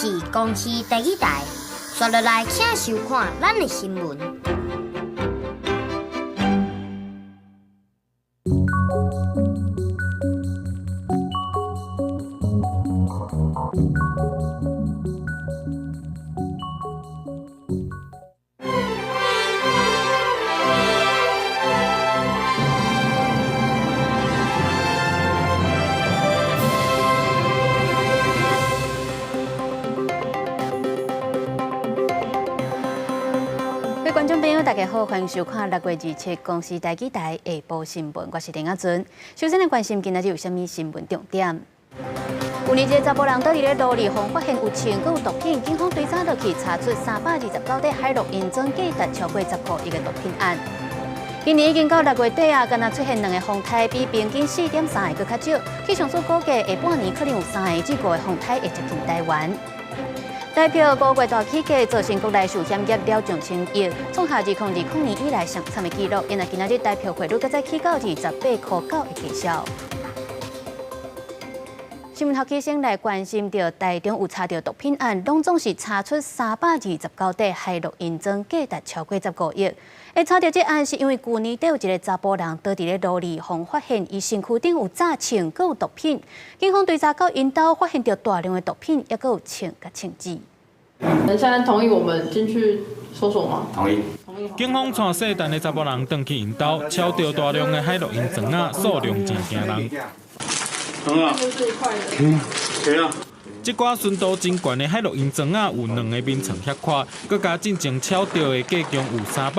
是公視第一台，刷落來請收看咱的新聞。各位觀眾朋友，大家好，歡迎收看6月27公視台語台下晡新聞，我是林阿尊。首先來關心今仔日有啥物新聞重點？舊年一个查埔人倒佇咧路裡予發現有槍閣有毒品，警方追查落去查出329塊海洛因裝價值超過10億的毒品案。今年已經到6月底啊，干焦出現兩個風颱，比平均4.3个閣較少。氣象署估計下半年可能有3個至5個風颱會接近台灣。台票5月大起價，造成國內壽險業了上千億，創下2020年以來上慘的紀錄。因為今仔日台票匯率閣再起到28.9塊的低數。新聞頭起先來關心著台中有查著毒品案，攏總是查出329塊海洛因磚，價值超過15億。會查著這案是因為舊年底有一个查埔人倒佇咧路裡，予發現伊身軀頂有炸槍，閣有毒品。警方追查到𪜶兜發現著大量的毒品，抑閣有槍佮槍支。你現在同意我們進去搜索嗎？同意。警方帶細漢的查埔人轉去𪜶兜，抄著大量的海洛因磚仔，數量誠驚人。可以啊。這寡純度真懸的海洛因磚仔有兩个眠床遐寬，閣加進前抄著的計共有329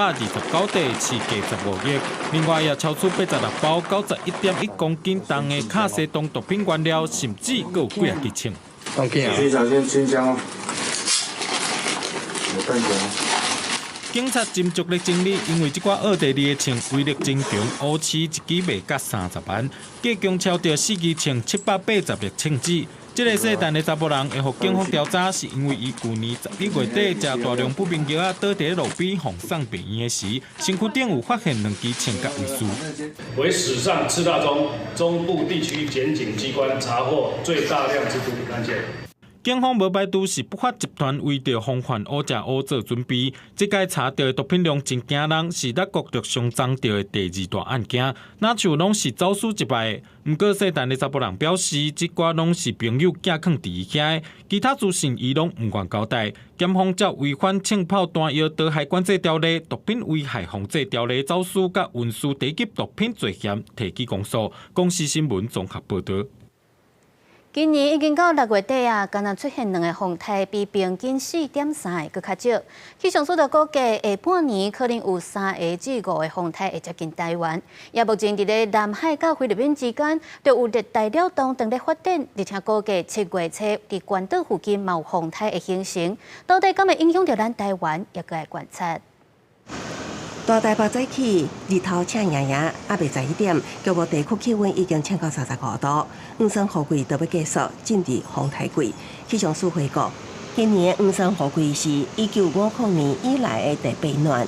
塊，市價15億。另外也抄出86包91.1公斤重的卡西東毒品原料，甚至閣有幾仔支槍。先將。警察斟酌咧整理，因為這寡奧地利的槍威力真強，烏市一支賣甲30萬，計共抄著四支槍、780粒槍支。這个細漢的查埔人會予警方調查，是因為伊舊年11月底食大量不明藥仔，倒佇咧路邊予送病院的時，身軀頂有發現兩支槍佮遺書。為史上次大宗中部地區檢警機關查獲最大量之毒品案件。警方無排除是不法集團為著防範烏食烏做準備。這擺查著的毒品量真驚人，是咱國陸上贓著的第二大案件。若像攏是走私入來的，毋過細漢的查埔人表示，這寡攏是朋友寄囥佇伊遐的，其他資訊伊攏毋願交代。檢方照違反槍炮彈藥毒害管制條例、毒品危害防制條例走私佮運輸低級毒品罪嫌提起公訴。公視新聞綜合報導。今年已經到6月底啊，干焦出現兩個風颱，比平均4.3個閣較少。氣象署就估計下半年可能有3個至5個風颱會接近台灣。也目前佇咧南海佮菲律賓之間，就有熱帶擾動正咧發展，而且估計7月初佇關島附近嘛有風颱會形成，到底敢會影響著咱台灣，猶閣愛觀察。大台北早起，日頭赤炎炎，猶未11點，局部地區氣溫已經升到35度。黃山雨季都欲結束，進入風颱季。氣象署回顧，今年黃山雨季是1950年以來的第八暖。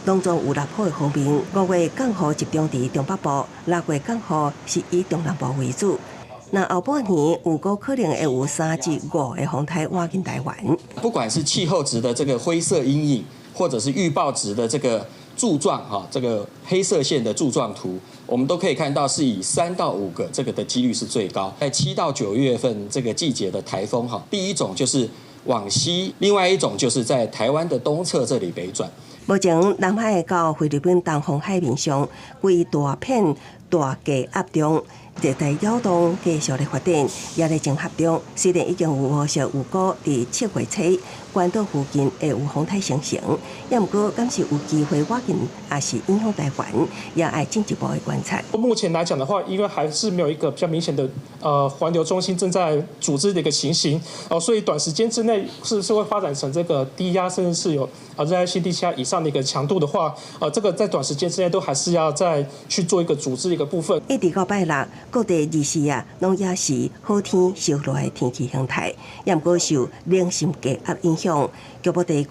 當中有六波的鋒面，5月降雨集中佇中北部，6月降雨是以中南部為主。那後半年有可能會有3至5個風颱倚近台灣。不管是氣候值的這個灰色陰影，或者是預報值的這個柱狀哈，這個黑色線的柱狀圖，我們都可以看到是以3到5個這個的幾率是最高。在7到9月份這個季節的颱風哈，第一種就是往西，另外一種就是在台灣的東側這裡北轉。目前南海到菲律賓東方海面上，規大片大低壓中，熱帶擾動繼續咧發展，也咧整合中。雖然已經有預測有估佇7月初關島附近會有風颱生成，也毋過敢是有機會倚近，抑是影響台灣，也愛進一步的觀察。目前來講的話，因為還是沒有一個比較明顯的環流中心正在組織的一個情形，哦，所以短時間之內是會發展成這個低壓，甚至是有熱帶性低氣壓以上的一個強度的話，這個在短時間之內都還是要再去做一個組織一個部分。一直到拜六，各地24日攏猶是好天燒熱的天氣形態，也毋過受冷心低壓影響，局部地區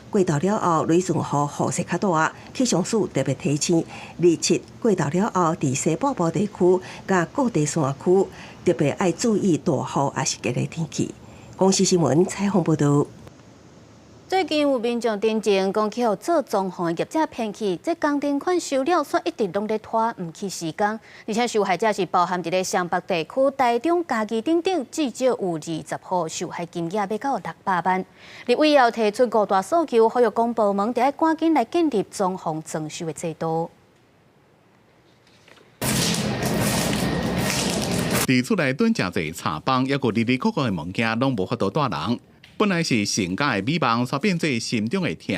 過晝了後雷陣雨雨勢較大。氣象署特別提醒，27過晝了後，佇西北部地區佮各地山區特別愛注意大雨抑是激烈天氣。公視新聞採訪報道。最近有民眾陳情講去予做裝潢的業者騙去，這工程款收了，煞一直攏咧拖，毋去施工。而且受害者是包含佇咧雙北地區、台中、嘉義等等，至少有20戶，受害金額欲到600萬。立委又提出五大訴求，呼籲公部門得愛趕緊來建立裝潢裝修的制度。佇厝內囤誠濟柴枋，抑閣哩哩扣扣的物件，攏無法度帶人。本來是成家的美夢，煞變做心中的痛。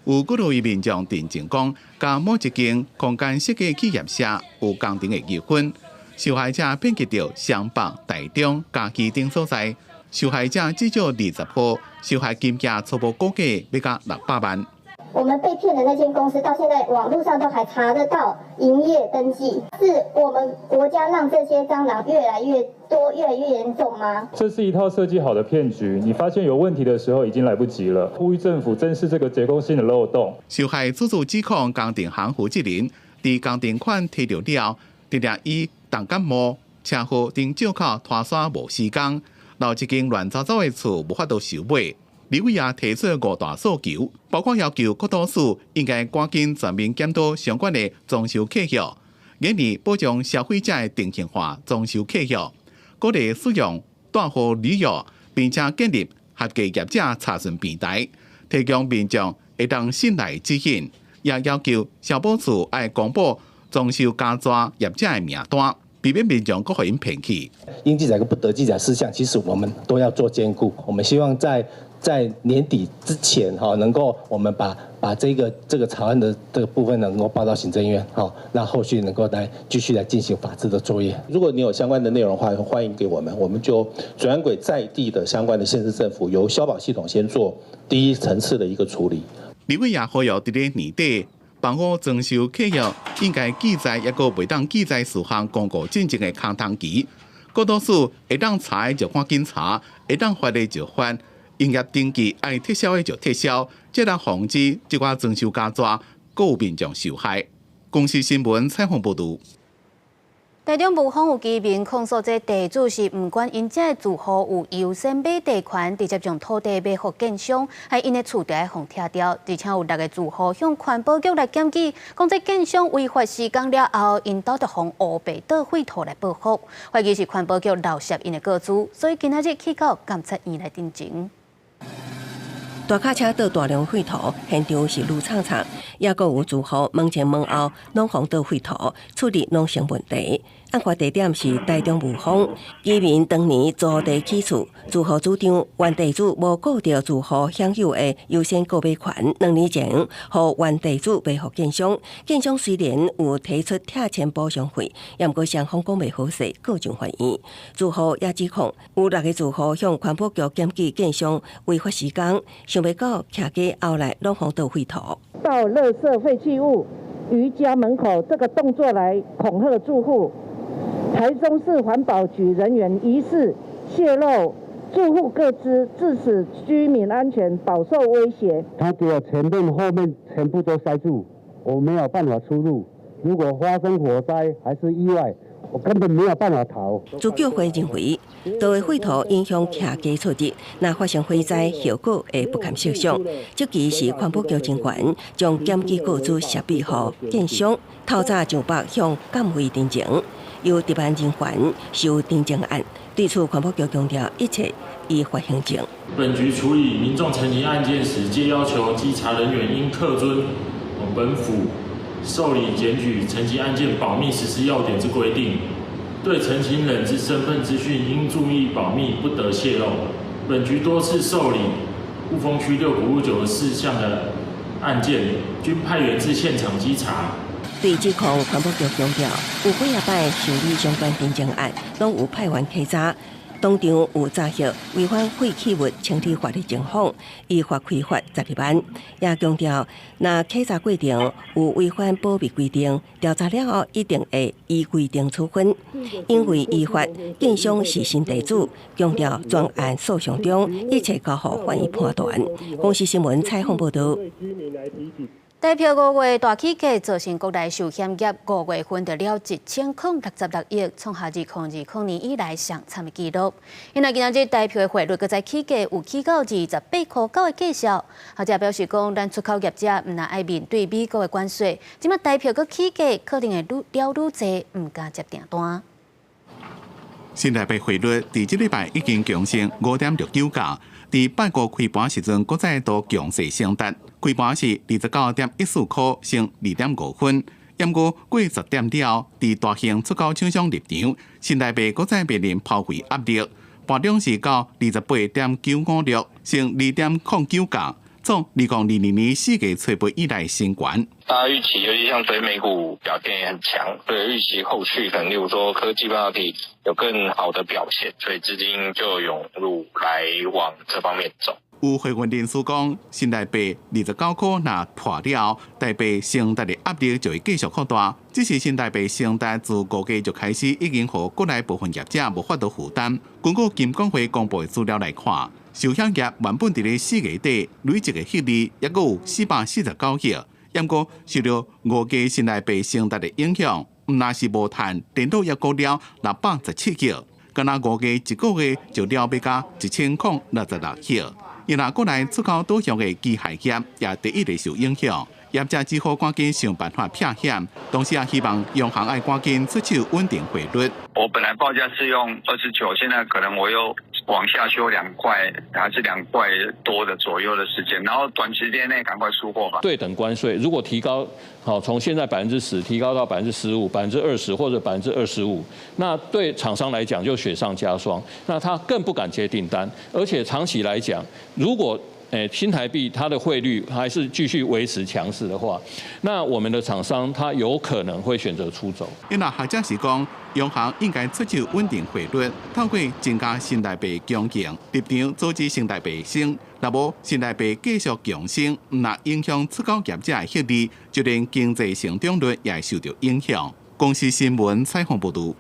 有幾落位民眾陳情講，佮某一間空間設計企業社有工程的糾紛，受害者遍及著雙北、台中、嘉義等所在，受害者至少20戶，受害金額初步估計欲到600萬。我們被騙的那間公司到現在網絡上都還查得到營業登記，是我們國家讓這些蟑螂越來越多、越來越嚴重嗎？這是一套設計好的騙局，你發現有問題的時候已經來不及了。呼籲政府正視這個結構性的漏洞。受害主主指控工程行負責人，佇工程款提著了後，直接以重感冒、車禍等藉口拖煞無施工，留一間亂糟糟的厝無法度收尾。立委也提出五大訴求，包括要求國土署應該趕緊全面檢討相關的裝修契約，嚴厲保障消費者的定型化裝修契約，鼓勵使用大戶履約，並且建立合格業者查詢平台，提供民眾會當信賴指引，也要求消保處愛公布裝修加跩業者的名單，避免民眾閣予𪜶騙去。應記載跟不得記載事項，其實我們都要做兼顧。我們希望在年底之前，哈，能夠我們把這個草案的這個部分能夠報到行政院，好，那後續能夠來繼續來進行法制的作業。如果你有相關的內容的話，歡迎給我們，我們就轉軌在地的相關的縣市政府，由消保系統先做第一層次的一個處理。立委也呼籲佇咧年底，房屋裝修契約應該記載抑閣袂當記載事項公告進前的空窗期，國土署會當查的就趕緊查，會當罰的就罰。營業登記愛撤銷的就撤銷，才能防止這寡裝修加跩，閣有民眾受害。公視新聞採訪報導。台中霧峰有居民控訴，這地主是毋管𪜶遮的住戶有優先買地權，直接將土地賣予建商，害𪜶的厝著愛予拆掉。而且有六个住戶向環保局來檢舉，講這建商違法施工了後，𪜶兜著予烏白倒廢土來報復，懷疑是環保局漏泄𪜶的個資，所以今仔日去到監察院來陳情。大卡車倒大量廢土，現場是攄氅氅，抑閣有住戶門前門後攏予倒廢土，處理攏成問題。案發地點是台中霧峰，居民當年租地起厝，住戶主張原地主無顧著住戶享有的優先購買權，2年前予原地主賣予建商，建商雖然有提出拆遷補償費，毋過雙方講袂好勢，告上法院。住戶也指控有六个住戶向環保局檢舉建商違法施工，想袂到徛家後來攏予倒廢土。倒垃圾廢棄物於家門口這個動作來恐嚇住戶。台中市環保局人員疑似洩露住戶個資，致使居民安全飽受威脅。他給我前面後面全部都塞住，我沒有辦法出入。如果發生火災還是意外，我根本沒有辦法逃。自救會認為，倒的廢土影響徛家厝地，若發生火災，後果會不堪設想。這期是環保局人員將檢舉個資寫予建商，透早上北向監會陳情，由值班人員收陳情案。對此，環保局強調，一切依法行政。本局處理民眾陳情案件時，皆要求稽查人員應恪遵本府受理檢舉陳情案件保密實施要點之規定，對陳情人之身份資訊應注意保密，不得洩露。本局多次受理霧峰區六股路94巷的案件，均派員至現場稽查。對指控，環保局強調，有幾仔擺受理相關陳情案，攏有派員稽查，當場有查獲違反廢棄物清理法的情況，依法開罰12萬。也強調，若稽查過程有違反保密規定，調查了後一定會依規定處分。因為依法建商是新地主，強調全案訴訟中一切交予法院判斷。公視新聞採訪報導。台票5月大起價，造成國內壽險業5月份就了1066億，創下2020年以來上慘的紀錄。因為今仔日台票的匯率閣再起價，有起到28.9塊的價數。學者表示講，咱出口業者毋但愛面對美國的關稅，這馬台票閣起價，可能會愈了愈濟，毋敢接訂單。新台幣匯率佇這禮拜已經強升5.69角，佇拜五開盤時陣，閣再度強勢升達，開盤是29.14塊，升2.5分。毋過過10點了後，佇大型出口廠商立場，新台幣閣再面臨拋匯壓力，盤中是到28.956，升2.09角，創2022年4月初八以來新高。大家預期，尤其像對美股表現也很強，所以預期後續可能，例如說科技半導體有更好的表現，所以資金就湧入來往這方面走。有匯銀人士講，新台幣29塊若破了，台幣升值的壓力就會繼續擴大。只是新台幣升值自5月就開始，已經予國內部分業者無法度負擔。根據金管會公布的資料來看，壽險業原本佇咧4月底累積的獲利，抑閣有449億。毋過受著5月新台幣升值的影響，毋但是無趁，顛倒抑閣了617億，敢若5月一個月就了欲加1066億。伊若國內出口導向的機械業也第一個受影響，業者只好趕緊想辦法避險，同時也希望央行愛趕緊出手穩定匯率。我本來報價是用29，現在可能我又往下修2塊，還是2塊多的左右的時間，然後短時間內趕快出貨吧。對等關稅如果提高，好，從現在10%提高到15%、20%或者25%，那對廠商來講就雪上加霜，那他更不敢接訂單，而且長期來講，如果新台幣它的匯率還是繼續維持強勢的話，那我們的廠商他有可能會選擇出走。因為學者是講，央行應該出手穩定匯率，透過增加新台幣供應，立場阻止新台幣升。若無新台幣繼續強升，毋但影響出口業者的獲利，就連經濟成長率也會受著影響。公視新聞採訪報導。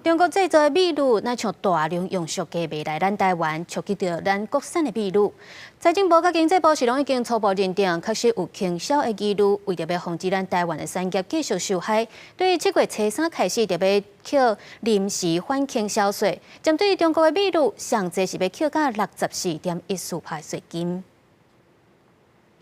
中國製造的米滷，若像大量用俗價賣來咱台灣，衝擊著咱國產的米滷。財政部佮經濟部是攏已經初步認定，確實有傾銷的疑慮，為著欲防止咱台灣的產業繼續受害，對7月初3開始，著欲課臨時反傾銷稅，針對中國的米滷，上濟是欲課到64.14%稅金。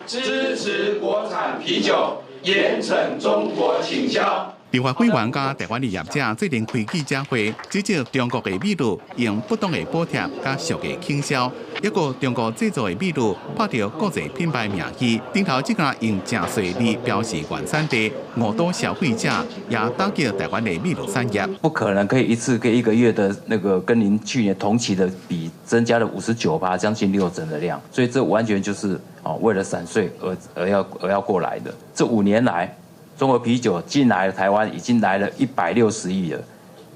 支持國產啤酒，嚴懲中國傾銷。立法委員佮台灣的業者最近開記者會，指責中國的米滷用不當的補貼佮俗價傾銷，抑閣中國製造的米滷打著國際品牌名義，頂頭這個用誠細膩標示原產地，誤導消費者，也打擊台灣的米滷產業。不可能可以一次跟一個月的那個跟您去年同期的比，增加了59%，將近6成的量，所以這完全就是哦為了省稅而要過來的。這5年來，中國啤酒進來台灣已經來了160億了，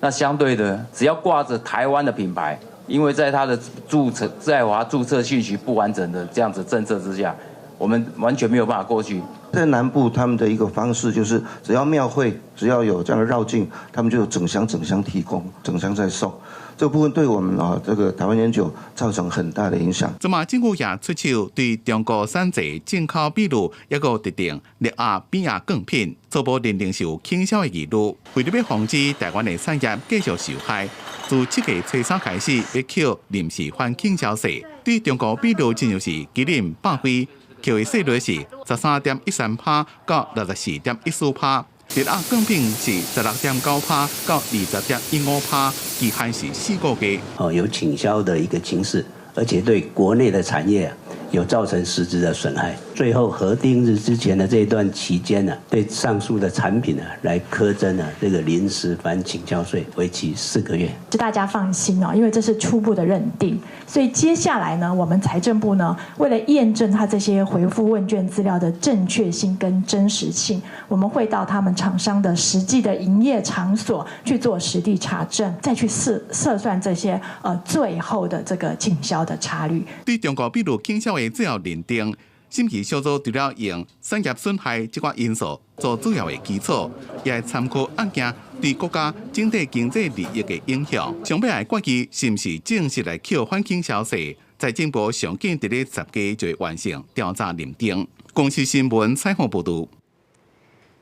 那相對的，只要掛着台灣的品牌，因為在它的註冊在華註冊信息不完整的這樣子政策之下，我們完全沒有辦法過去。在南部，他們的一個方式就是，只要廟會，只要有這樣的繞境，他們就整箱整箱提供，整箱在送。這個部分對我們啊，這個台灣菸酒造成很大的影響。這馬政府也出手對中國產製進口米滷抑閣特定力壓變壓貢品，初步認定是有傾銷的疑慮，為著欲防止台灣的產業繼續受害，自7月初3開始，欲課臨時反傾銷稅，對中國米滷親像是吉林百威，課的稅率是13.13%到64.14%。力壓貢品是16.9%到20.15%，期限是4個月。哦，有傾銷的一個情勢，而且對國內的產業有造成實質的損害。最後核定日之前的這一段期間呢，對上述的產品呢來課徵呢這個臨時反傾銷稅，為期4個月。是大家放心哦，因為這是初步的認定，所以接下來呢，我們財政部呢，為了驗證他這些回復問卷資料的正確性跟真實性，我們會到他們廠商的實際的營業場所去做實地查證，再去測算這些最後的這個傾銷的差率。對中國米滷傾銷的最後認定，審議小組除了用產業損害這個因素做主要的基礎，也會參考案件對國家整體經濟利益的影響。上尾來決議是毋是正式來課反傾銷稅，財政部上緊佇咧10月就會完成調查認定。公視新聞採訪報導。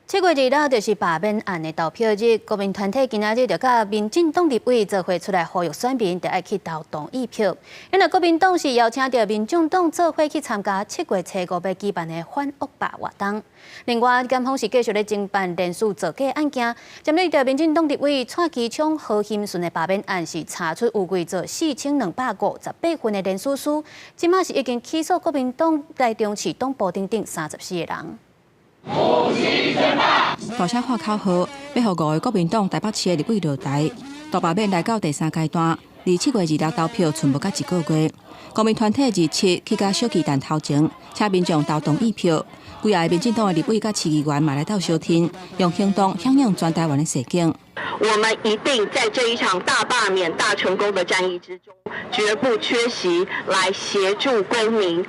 7月26就是罷免案的投票日，國民團體今仔日就佮民進黨立委做伙出來呼籲選民，著愛去投同意票。因為國民黨是邀請著民眾黨做伙去參加7月初五欲舉辦的反惡霸活動。另外，檢方是繼續咧偵辦連署造假案件，針對著民進黨立委蔡其昌、何欣純的罷免案，是查出有偽造4258份的連署書，這馬是已經起訴國民黨台中市黨部等等34個人。大聲喊口號，欲予五个國民黨台北市的立委落台。大罷免來到第三階段，離7月26投票賰無到一個月。國民團體27去共小巨蛋頭前，請民眾投同意票。幾个民進黨的立委佮市議員嘛來鬥相挺，用行動響應全台灣的勢景。我們一定在這一場大罷免大成功的戰役之中，絕不缺席來協助公民。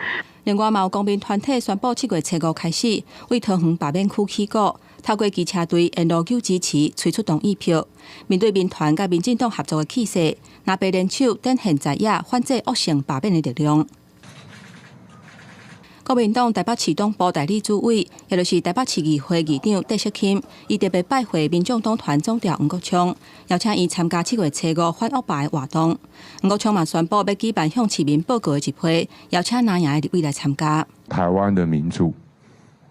另外，嘛有公民團體宣布，7月初五開始，為桃園罷免區起鼓，透過機車隊沿路求支持，催出同意票。面對民團佮民進黨合作的氣勢，藍白聯手展現在野反制惡性罷免的力量。國民黨台北市黨部代理主委，也就是台北市議會議長戴錫欽，伊特別拜會民眾黨團總召黃國昌，邀請伊參加7月初五反惡霸的活動。黃國昌嘛宣布欲舉辦向市民報告的集會，邀請藍營的立委來參加。台灣的民主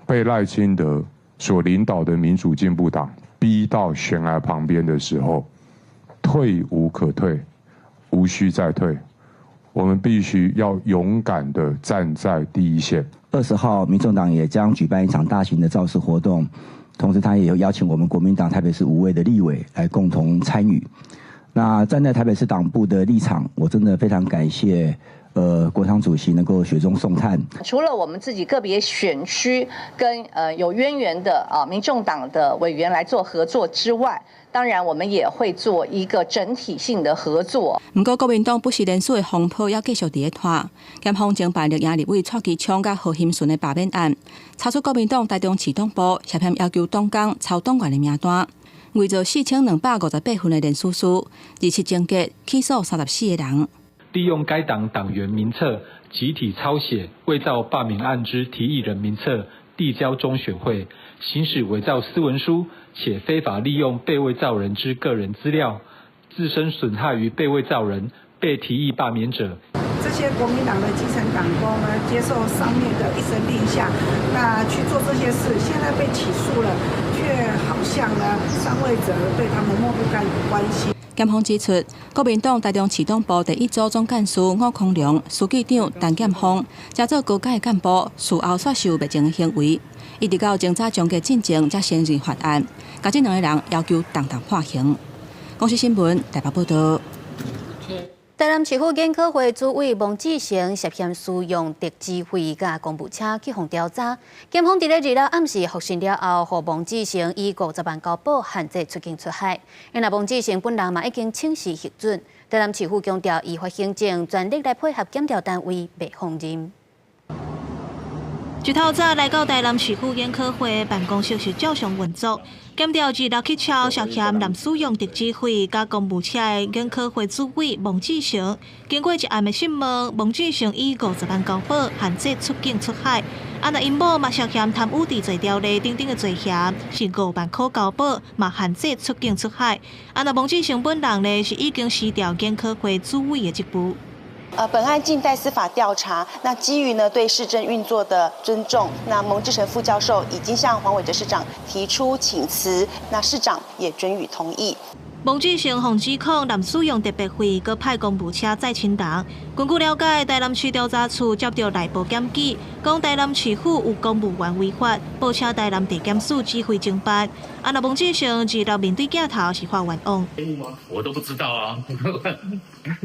被賴清德所領導的民主進步黨逼到懸崖旁邊的時候，退無可退，無需再退。我們必須要勇敢地站在第一線。 20號，民眾黨也將舉辦一場大型的造勢活動，同時他也有邀請我們國民黨台北市5位的立委來共同參與。那站在台北市黨部的立場，我真的非常感謝，國昌主席能夠雪中送炭。除了我們自己個別選區跟有淵源的啊民眾黨的委員來做合作之外，當然我們也會做一個整體性的合作。毋過國民黨不實連署的風波猶繼續佇咧拖，檢方偵辦綠營立委蔡其昌佮何欣純的罷免案，查出國民黨台中市黨部涉嫌要求黨工抄黨員的名單，偽造4258份的連署書，27偵結起訴34個人。利用該黨黨員名冊集體抄寫偽造罷免案之提議人名冊，遞交中選會，行使偽造私文書，且非法利用被偽造人之個人資料，自身損害於被偽造人、被提議罷免者。這些國民黨的基層黨工呢，接受上面的一聲令下，那去做這些事，現在被起訴了，卻好像呢，上位者對他們漠不關心。檢方指出，國民黨台中市黨部第一組總幹事伍康良、書記長陳劍鋒，這做高階幹部，事後煞受滅情的行為，一直到偵查終結進前，才承認犯案。共這兩个人要求同等判刑。公視新聞台北報道。台南市府研考會主委王志成涉嫌私用特資費佮公務車去予調查，檢方佇咧26暗時複訊了後，予王志成以50萬交保限制出境出海。因為王志成本人嘛已經請辭核准，台南市府強調依法行政，全力來配合檢調單位，袂放任。一透早來到台南市府研考會辦公室是照常運作，檢調26去抄涉嫌濫使用特資費佮公務車的研考會主委王志成，經過一暗的訊問，王志成以50萬交保限制出境出海。啊，若𪜶某嘛涉嫌貪污治罪條例等等的罪嫌，是5萬箍交保，嘛限制出境出海。啊，若王志成本人呢，是已經辭掉研考會主委的職務。本案靜待司法調查。那基於呢對市政運作的尊重，那蒙志成副教授已經向黃偉哲市長提出請辭，那市長也准予同意。王志成予指控濫使用特別費，閣派公務車載親人。根據了解，台南市調查處接到內部檢舉，講台南市府有公務員違法，報請台南地檢署指揮偵辦。啊，若王志成26面對鏡頭是發冤枉。我都不知道啊，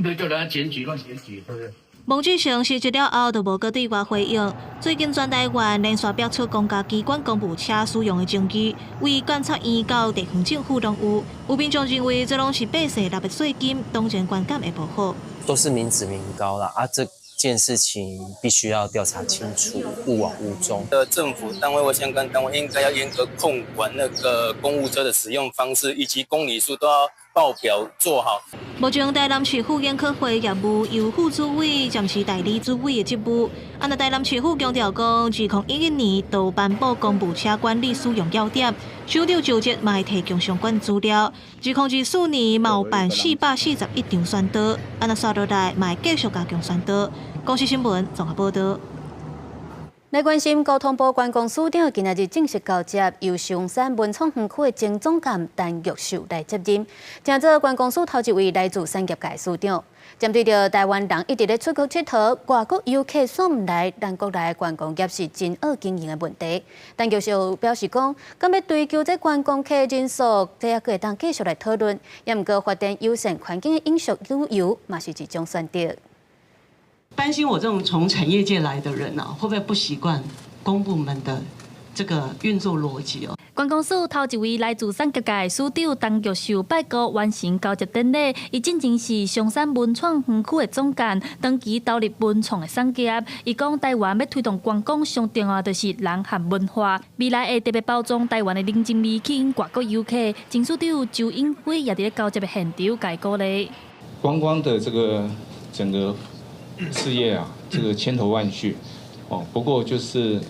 對，叫人家檢舉亂檢舉，對不對？王志成辭職了後，就無閣對外回應。最近全台灣連續爆出公家機關公務車使用的爭議，為監察院到地方政府攏有。有民眾認為這攏是百姓納的稅金，當然觀感會無好。都是民脂民膏啦，啊，這件事情必須要調查清楚，勿枉勿縱。的政府單位或相關單位應該要嚴格控管那個公務車的使用方式，以及公里數都要報表做好。目前台南市府研考會業務由副主委暫時代理主委的職務。啊，若台南市府強調講，2011年就頒布公務車管理使用要點，首長就職嘛會提供相關資料。2024年嘛有辦441場宣導，啊，若紲落來嘛會繼續加強宣導。公視新聞綜合報導。來關心交通部觀光署長今仔日正式交接，由松山文創園區的前總監陳玉秀來接任，成做觀光署頭一位來自產業界署長。針對著台灣人一直咧出國𨑨迌，外國遊客煞毋來，咱國內觀光業是真惡經營的問題。陳玉秀表示講，敢欲追求這觀光客人數，這猶閣會當繼續來討論。也毋過發展友善環境的永續旅遊，嘛是一種選擇。擔心我這種從產業界來的人啊，會不會不習慣公部門的這個運作邏輯哦？觀光署頭一位來自產業界的署長陳玉秀拜五完成交接典禮，伊進前是松山文創園區的總監，長期投入文創的產業。伊講台灣欲推動觀光，上重要就是人和文化。未來會特別包裝台灣的人情味，吸引外國遊客。前署長周永輝也佇咧交接的現場共伊鼓勵。觀光的這個整個事業啊，這個千頭萬緒，哦，不過就是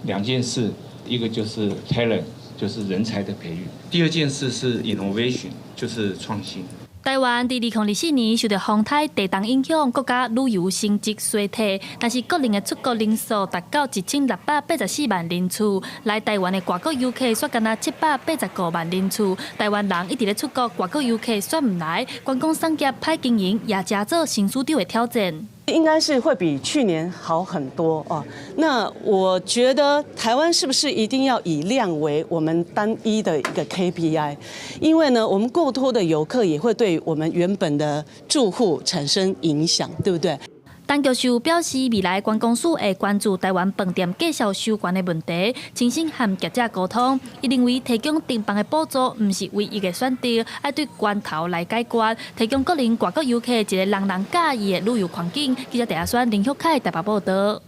兩件事，一個就是 talent，就是人才的培育；第二件事是 innovation，就是創新。台灣佇2024年受著風颱地動影響，國家旅遊成績衰退，但是國人的出國人數達到1684萬人次，來台灣的外國遊客煞干焦785萬人次。台灣人一直咧出國，外國遊客煞毋來，觀光產業歹經營，也成做新署長的挑戰。應該是會比去年好很多哦。那我覺得台灣是不是一定要以量為我們單一的一個 KPI？因為呢，我們過多的遊客也會對我們原本的住戶產生影響，對不對？陳菊秀表示，未來觀光署會關注台灣飯店價數收懸的問題，親身和業者溝通。伊認為提供訂房的補助毋是唯一的選擇，愛對源頭來解決，提供國人外國遊客一個人人佮意的旅遊環境。記者鄭阿宣、林旭凱台北報導。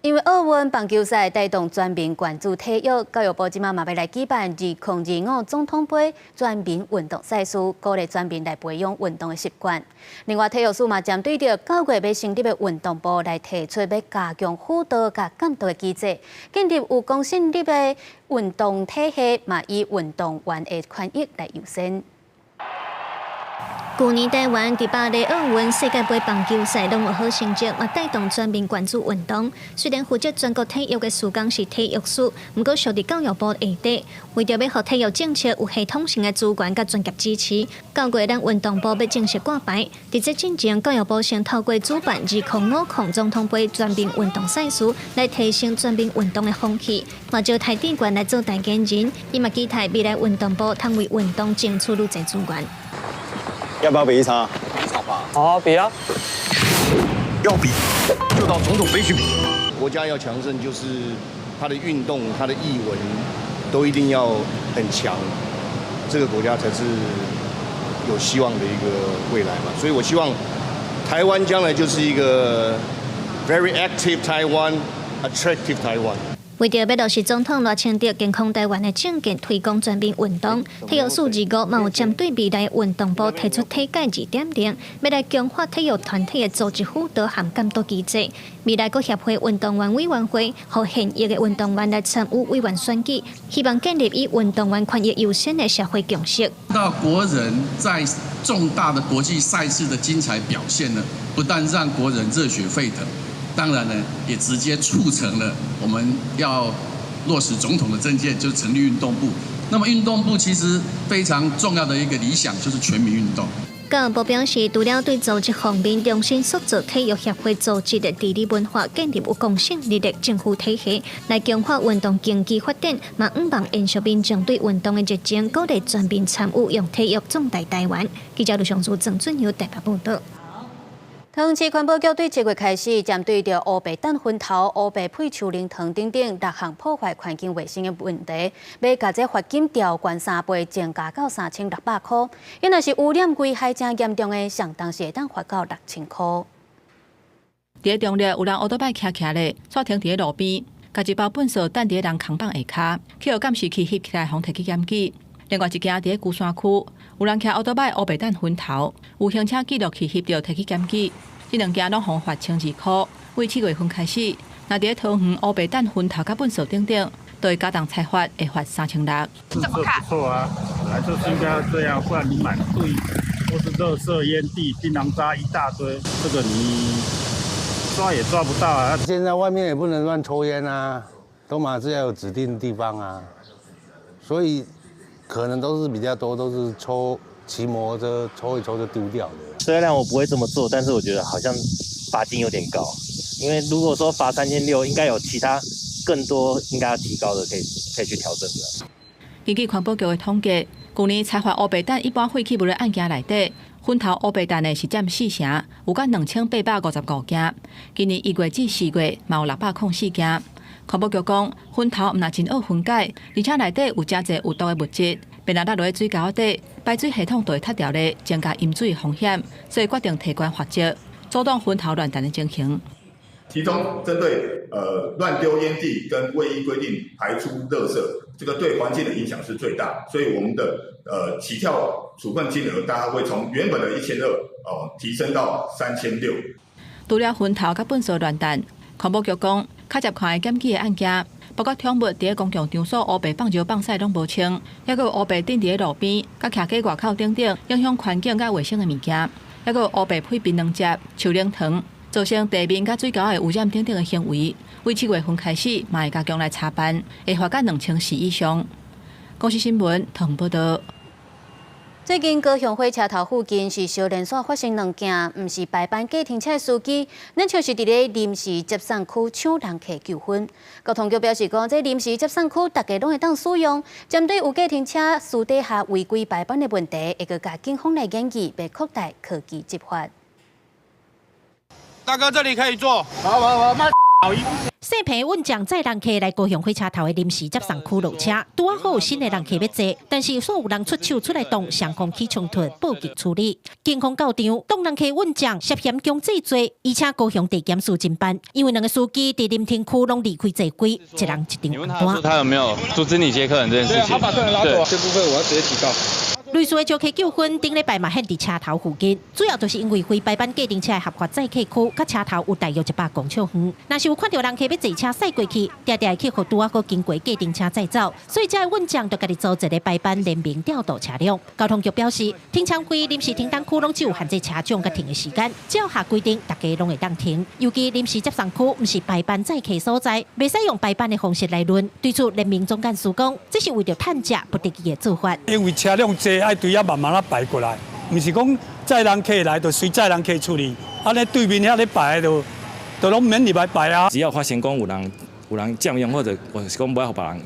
因為奧運棒球賽帶動全民關注體育，教育部這馬嘛欲來舉辦2025總統盃全民運動賽事，鼓勵全民來培養運動的習慣。另外，體育署嘛針對著9月欲成立的運動部來提出欲加強輔導佮監督的機制，建立有公信力的運動體系，嘛以運動員的權益來優先。舊年台灣佇巴黎奧運世界盃棒球賽攏有好成績，嘛帶動全民關注運動。雖然負責全國體育的司崗是體育署，毋過屬佇教育部下底。為著欲予體育政策有系統性的資源佮專業支持，9月咱運動部欲正式掛牌。佇這進前，教育部先透過主辦2050總統盃全民運動賽事，來提升全民運動的風氣。嘛招邰智源來做代言人，伊嘛期待未來運動部通為運動爭取愈濟資源。要不要比一場？比一場吧。好啊，比啊！要比就到總統盃去比。國家要強盛，就是它的運動、它的藝文都一定要很強，這個國家才是有希望的一個未來嘛。所以我希望台灣將來就是一個 very active Taiwan, attractive Taiwan。為著欲落實總統賴清德健康台灣的政見，推廣全民運動，體育署25嘛有針對未來運動部提出體改2.0，欲來強化體育團體的組織輔導和監督機制。未來閣協會運動員委員會，予現役的運動員來參與委員選舉，希望建立以運動員權益優先的社會共識。到國人在重大的國際賽事的精彩表現呢，不但讓國人熱血沸騰。當然呢，也直接促成了我們要落實總統的政見，就是成立運動部。那麼運動部其實非常重要的一個理想就是全民運動。教育部表示，除了對組織方面重新塑造體育協會組織的治理文化，建立有公信力的政府體系，來強化運動經濟發展，嘛向望延續民眾對運動的熱情，鼓勵全民參與，用體育壯大台灣。記者盧尚書、鄭俊友台北報導。桃園市環保局對7月開始，針對著烏白蛋粉頭、烏白配樹奶糖等等六項破壞環境衛生的問題，欲共這罰金調懸3倍，增加到3600箍。伊若是污染危害誠嚴重的，相當時會當罰到6000箍。佇中壢有人烏多擺騎騎咧，煞停佇咧路邊，共一包糞埽擲佇咧人空放下跤，去予監視器翕起來，予提去檢舉。另外一件佇咧龜山區，有人騎歐多擺烏白彈焚頭，有行車記錄器翕著，提去檢舉。這兩件攏予罰1200箍。為7月份開始，若佇咧桃園烏白彈焚頭佮糞掃等等，都會加重裁罰，會罰3600。這不錯啊，本來就是應該要這樣，不然你滿地都是垃圾煙蒂、檳榔渣一大堆，這個你抓也抓不到啊。現在外面也不能亂抽煙啊，都嘛是要有指定地方啊，所以可能都是比較多都是抽騎摩托車抽一抽就丟掉的。雖然我不會這麼做，但是我覺得好像罰金有點高，因為如果說罰3600，應該有其他更多應該要提高的，可以去調整的。根據環保局的統計，舊年裁罰烏白彈一般廢棄物的案件內底，焚頭烏白彈的是佔四成，有甲2855件。今年1月至4月，嘛有604件。環保局講，焚頭毋但真惡分解，而且內底有誠濟有毒的物質，便若落落去水溝底，排水系統就會塞牢咧，增加淹水風險，所以決定提懸罰則，阻擋焚頭亂彈的情形。其中針對亂丟煙蒂跟未依規定排出垃圾，這個對環境的影響是最大，所以我們的起跳處分金額大概會從原本的1200哦提升到3600。除了焚頭佮糞掃亂彈，環保局講，較接看的檢舉的案件，包括寵物佇咧公共場所烏白放尿放屎攏無清，抑閣有烏白擲佇咧路邊，佮徛街外口等等，影響環境佮衛生的物件，抑閣有烏白配檳榔汁、樹奶糖，造成地面佮水溝的污染等等的行為，為7月份開始，嘛會加強來查辦，會罰到2400以上。公視新聞同報道。最近高雄火車頭附近是相連紲發生兩件，毋是排班計程車的司機，親像是佇咧臨時接送區搶人客糾紛。交通局表示講，這臨時接送區大家攏會當使用，針對有計程車私底下違規排班的問題，會閣共警方來研議，欲擴大科技執法。大哥，這裡可以坐。好好好，媽。細坪運將載人客來高雄火車頭的臨時接送區落車，拄仔好有新的人客欲坐，但是煞有人出手出來擋，雙方起衝突，報警處理。警方到場，擋人客運將涉嫌強制罪，而且高雄地檢署偵辦，因為兩個司機佇臨停區攏離開座位，一人一張你問他說他有沒有阻止你接客人這件事情？他把客人拉走，這部分我要直接提告。類似的招客糾紛，頂禮拜嘛現佇車頭附近，主要就是因為非排班計程車的合法載客區，佮車頭有大約100公尺遠。若是有看著人客欲坐車駛過去，定定會去予拄仔好經過計程車載走，所以這个運將就家己組一个排班聯名調度車輛。交通局表示，停車費臨時停等區攏只有限制車種佮停的時間，照下規定，大家攏會當停。尤其臨時接送區毋是排班載客所在，袂使用排班的方式來論。對此，聯名總幹事講，這是為著趁食不得已的做法。因為車輛濟，愛對遐慢慢仔排過來，毋是講載人客來就隨載人客出去，按呢對面遐咧排就就攏免入來排啊。只要發現講有人佔用或者或是講無愛予別人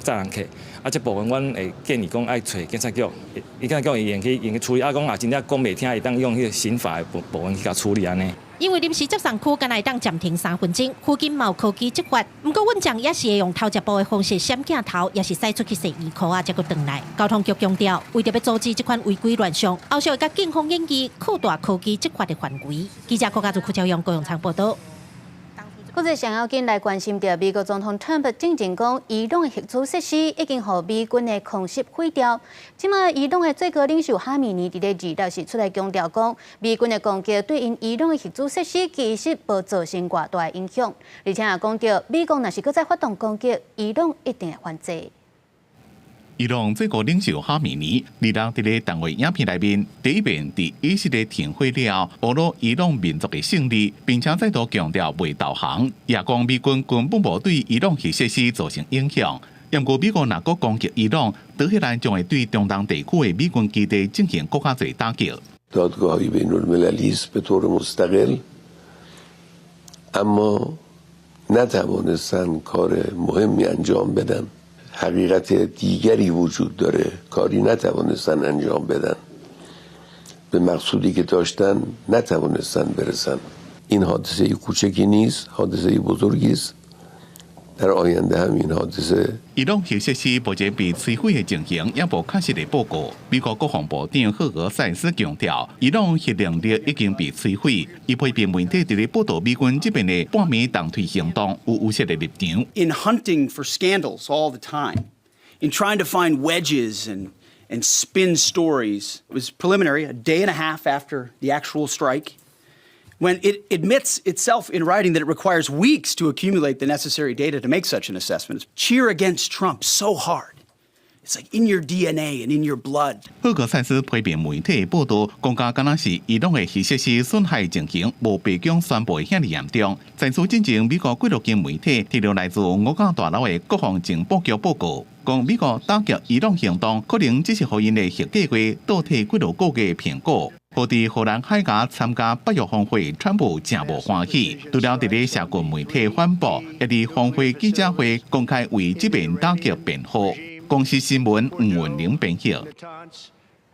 載人客，啊，這部分阮會建議講愛揣警察局，伊警察局會用去用去處理，啊，講若真正講袂聽，會當用彼個刑法的部分去共處理按呢。因為臨時接送區敢若會當暫停3分鐘，附近嘛有科技執法。毋過運將也是會用頭一步的方式閃鏡頭，抑是駛出去踅圓箍仔，才閣轉來。交通局強調，為著欲阻止這款違規亂象，後續會共警方研議擴大科技執法的範圍。記者郭家祖、郭朝陽、高永昌報道。國際上要緊來關心著美國總統川普進前講，伊朗的核子設施已經予美軍的空襲毀掉。這馬伊朗的最高領袖哈米尼佇咧26是出來強調講，美軍的攻擊對𪜶伊朗的核子設施其實無造成偌大的影響，而且也講著美國若是閣再發動攻擊，伊朗一定會反制。伊朗最高領袖哈米尼26佇咧單位影片內面，第一遍佇以色列停火了後，呵咾伊朗民族的勝利，並且再度強調袂投降，也講美軍根本無對伊朗核設施造成影響。毋過美國若閣攻擊伊朗，德黑蘭將會對中東地區的美軍基地進行閣較濟打擊。 دادگاهی بین المللی است به طور مستقل اما نتوانستن کار مهمی انجام بدن حقیقت دیگری وجود داره کاری نتوانستن انجام بدن به مقصودی که داشتن نتوانستن برسن این حادثه کوچکی نیست حادثه بزرگی است در آینده هم این حادثه 伊朗核設施目前被摧毀的情形猶無確實的報告。美國國防部長赫格塞斯強調，伊朗核能力已經被摧毀。伊批評媒體佇咧報道美軍這邊的半暝重推行動有預設的立場。 In hunting for scandals all the time, In trying to find wedges and spin stories. It was preliminary, a day and a half after the actual strike, when it admits itself in writing that it requires weeks to accumulate the necessary data to make such an assessment. Cheer against Trump so hard. It's like in your DNA and in your blood. 赫格塞斯批評媒體報導，講甲敢若是伊朗的核設施損害情形無白宮宣布的遐爾嚴重。在此進前，美國幾多間媒體提著來自五角大樓的國防情報局報告，講美國打擊伊朗行動可能只是予𪜶的核計劃倒退幾多個月評估。予佇荷蘭海牙參加北約峰會，川普誠無歡喜，除了佇咧社群媒體反駁，也佇峰會記者會公開為這遍打擊辯護。公視新聞吳文玲編譯。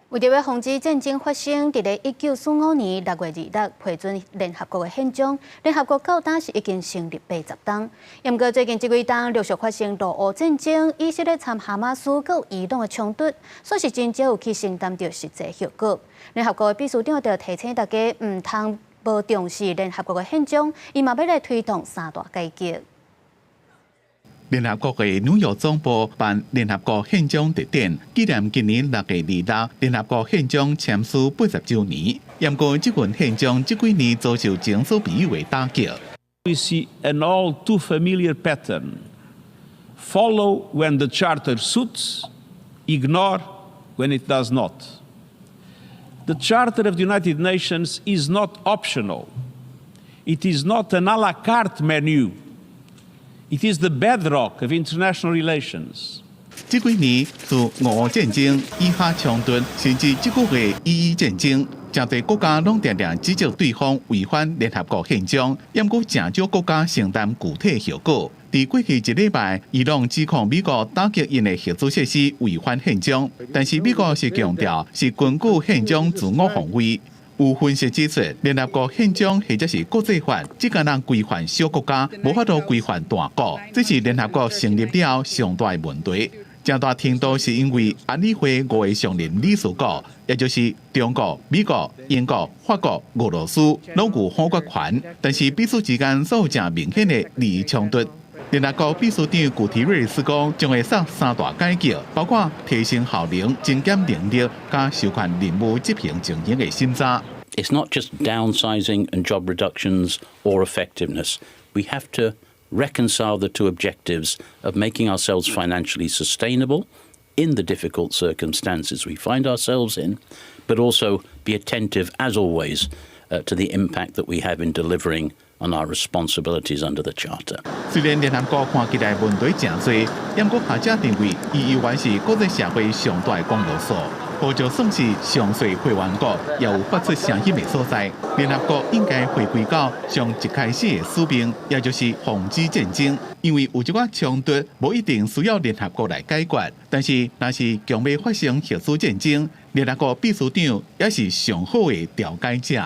為著欲防止戰爭發生，佇咧1945年6月26批准聯合國的憲章，聯合國到今是已經成立80冬。毋過最近這幾冬陸續發生俄烏戰爭、以色列參哈馬斯佮伊朗的衝突，算是真少有去承擔著實際後果。聯合國的秘書長就提醒大家，毋通無重視聯合國的憲章，伊嘛欲來推動三大改革。聯合國的紐約總部辦聯合國憲章特展，紀念今年6月26聯合國憲章簽署80週年。毋過，這份憲章這幾年遭受前所未有的打擊。 We see an all too familiar pattern. Follow when the charter suits, ignore when it does not. The Charter of the United Nations is not optional. It is not an à la carte menu. It is the bedrock of international relations. 這幾年自俄烏戰爭、以哈衝突，甚至這個月以伊戰爭，誠濟國家攏定定指責對方違反聯合國憲章，毋過誠少國家承擔具體後果。佇過去一禮拜，伊朗指控美國打擊𪜶的核子設施違反憲章，但是美國是強調是根據憲章自我防衛。有分析指出，聯合國憲章或者是國際法，只敢若規範小國家，無法度規範大國，這是聯合國成立了後上大的問題。誠大程度是因為安理會五个常任理事國，也就是中國、美國、英國、法國、俄羅斯，攏有否決權，但是彼此之間煞有誠明顯的利益衝突。聯合國秘書長古提瑞斯講，將會煞三大改革，包括提升效能、精簡能力、佮授權任務執行情形的審查。 It's not just downsizing and job reductions or effectiveness. We have to reconcile the two objectives of making ourselves financially sustainable in the difficult circumstances we find ourselves in, but also be attentive, as always, to the impact that we have in delivering on our responsibilities under the Charter. 雖然聯合國看起來問題誠濟，毋過學者認為，伊猶原是國際社會上大的公約數。予就算是上細會員國，也有發出聲音的所在。聯合國應該回歸到上一開始的使命，也就是防止戰爭。因為有一寡衝突，無一定需要聯合國來解決。但是，若是強欲發生核子戰爭，聯合國秘書長也是上好的調解者。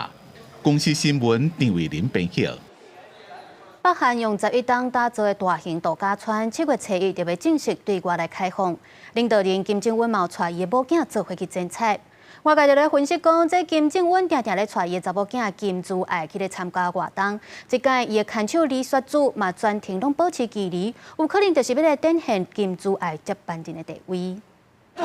公視新聞張慧玲編譯。北韓用11冬打造的大型度假村，7月初1就欲正式對外來開放。領導人金正恩嘛有帶伊的某囝做伙去剪彩。外界就咧分析講，這金正恩定定咧帶伊的查某囝金珠愛去咧參加活動。這擺伊的牽手李雪主嘛全程攏保持距離，有可能就是欲來展現金珠愛接班人的地位。北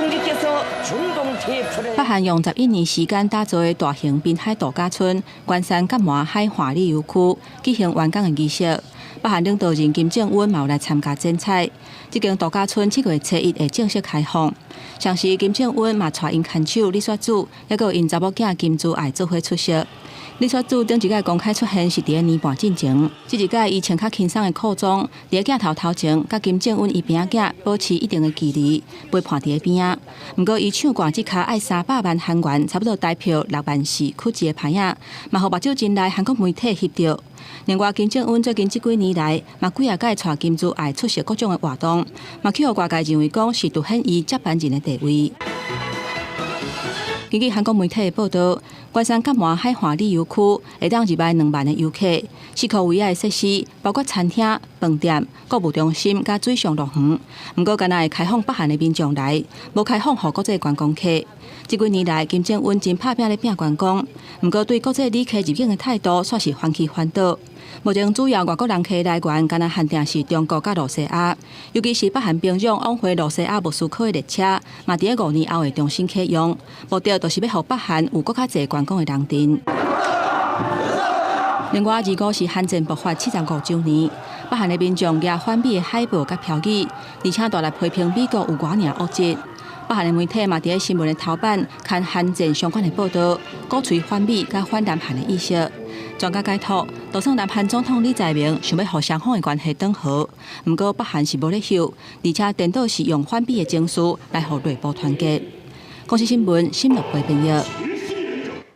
韓用11年時間打造的大型濱海度假村——元山甲門海華旅遊區，舉行完工的儀式。北韓領導人金正恩嘛有來參加剪彩。這間度假村7月初1會正式開放。同時，金正恩嘛帶𪜶牽手李雪主，抑閣有𪜶查某囝金珠愛做伙出席。李雪主頂一擺公開出現是佇咧年半進前，這一擺伊穿較輕鬆的褲裝，佇咧鏡頭頭前，佮金正恩伊邊仔囝保持一定的距離，陪伴佇咧邊仔。毋過伊唱歌這跤愛300萬韓元，差不多台票6萬4曲一个牌仔，嘛予目睭真利韓國媒體翕著。另外，金正恩最近這幾年來，嘛幾仔擺帶金珠愛出席各種的活動，嘛去予外界認為講是凸顯伊接班人的地位。根據韓國媒體的報道，元山甲門海華旅遊區會當入來2萬的遊客，四箍圍仔的設施包括餐廳、飯店、購物中心佮水上樂園。毋過，干焦會開放北韓的民眾來，無開放予國際觀光客。這幾年來，金正恩真拍拚咧拚觀光，毋過對國際旅客入境的態度，煞是反起反倒。目前主要外國人客來源，敢若限定是中國佮露西亞，尤其是北韓兵長往回露西亞莫斯科的列車，嘛佇咧5年後會重新啟用，目的就是欲予北韓有閣較濟觀光的人陣。另外，25是韓戰爆發75週年，北韓的民眾舉反美的海報佮標語，而且大力批評美國有偌爾惡質。北韓的媒體嘛，佇咧新聞的頭版刊韓戰相關的報道，鼓吹反美佮反南韓的意識。專家解讀，就算南韓總統李在明想欲予雙方的關係轉好，毋過北韓是無咧翕，而且顛倒是用反美的情緒來予內部團結。公視新聞，新樂會編譯。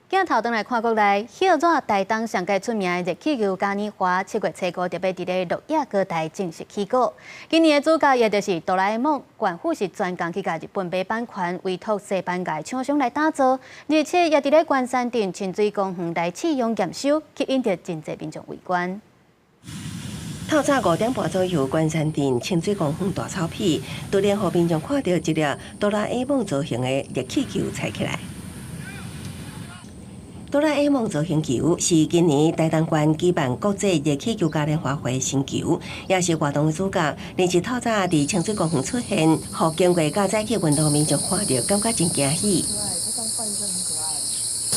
鏡頭轉來看國內，歇熱台東上蓋出名的熱氣球嘉年華，7月初5特別佇咧鹿野高台正式起鼓。今年的主角也就是哆啦 A 夢，縣府是專工去共日本買版權，委託西班牙廠商來打造，而且也佇咧關山鎮清水公園來試用驗收，吸引著真濟民眾圍觀。透早5點半左右，關山鎮清水公園大草皮，突然予民眾看著一粒哆啦 A 夢造型的熱氣球踩起來。哆啦 A 夢造型球是今年台東縣舉辦國際熱氣球嘉年華會新球，也是活動的主角。連日透早佇清水公園出現，予經過佮早起運動民眾看著，感覺真驚喜。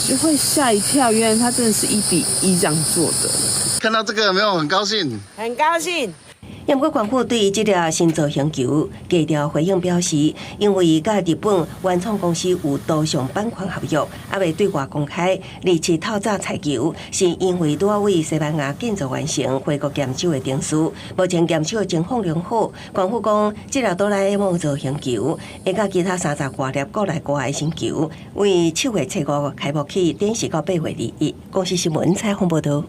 就會嚇一跳，原來它真的是1比1這樣做的。看到這個有沒有很高興？很高興。毋過，縣府對這粒新造型球低調回應表示，因為佮日本原創公司有多項版權合約，猶未對外公開。而且透早拆球，是因為拄仔為西班牙建造完成回國驗收的程序，目前驗收的情況良好。縣府講，這粒哆啦 A 夢造型球會佮其他30外粒國內國外新球，為7月初5開幕起，展示到8月21。公視新聞採訪報導。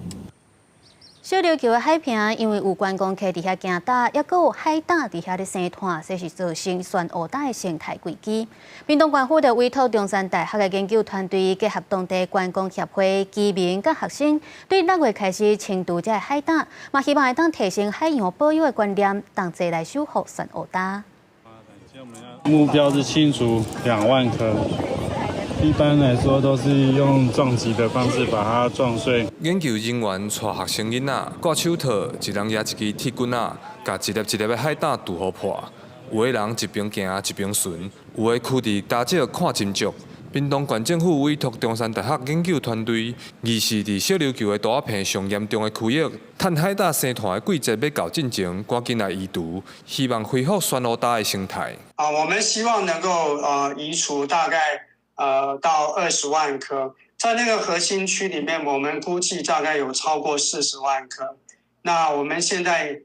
小琉球的海坪，因為有觀光客佇遐行踏，抑閣有海膽佇遐咧生湠，這是造成酸烏焦的生態危機。屏東縣府就委託中山大學的研究團隊，結合當地觀光協會、居民佮學生，對6月開始清除這个海膽，嘛希望會當提升海洋保育的觀念，同齊來守護酸烏焦。目標是清除2萬顆。一般來說都是用撞擊的方式把它撞碎。研究人員帶學生囡仔掛手套，一人舉一支鐵棍仔，共一粒一粒的海膽拄予破。有的人一邊行一邊巡，有的囥佇礁石看真足。屏東縣政府委託中山大學研究團隊，二是佇小琉球的大坪上嚴重的區域，趁海膽生湠的季節欲到進前，趕緊來移除，希望恢復酸烏焦的生態。啊，我們希望能夠移除大概到20萬顆，在那個核心區裡面，我們估計大概有超過40萬顆。那我們現在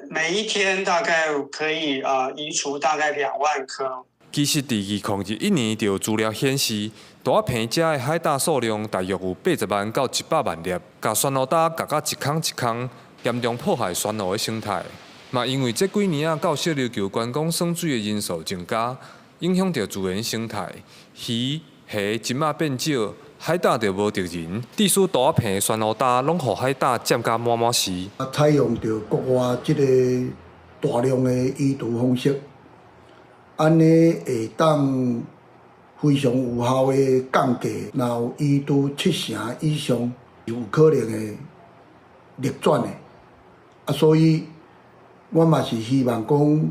每一天大概可以移除大概2萬顆。其實，佇2021年就有資料顯示，大坪遮的海膽數量大約有80萬到100萬粒，共酸烏焦軋甲一空一空，嚴重破壞珊瑚的生態。嘛，因為這幾年仔到小琉球觀光耍水的人數增加，影響著自然生態，魚、蝦這馬變少，海膽就無敵人。致使大坪的酸烏焦攏予海膽佔甲滿滿是。啊，採用著國外這个大量的移除方式，按呢會當非常有效的降低，若有移除七成以上，有可能會逆轉的。啊，所以我嘛是希望講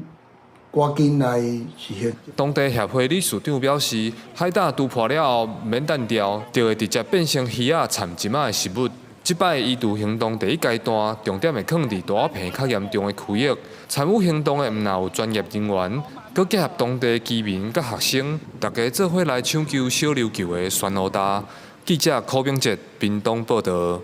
趕緊來實現。當地協會理事長表示，海膽除破了後，毋免等釣，就會直接變成魚仔蠶食仔的食物。這擺移除行動第一階段，重點會放佇大坪較嚴重的區域。參與行動的毋但有專業人員，閣結合當地居民佮學生，大家做伙來搶救小琉球的酸烏焦。記者柯炳哲屏東報導。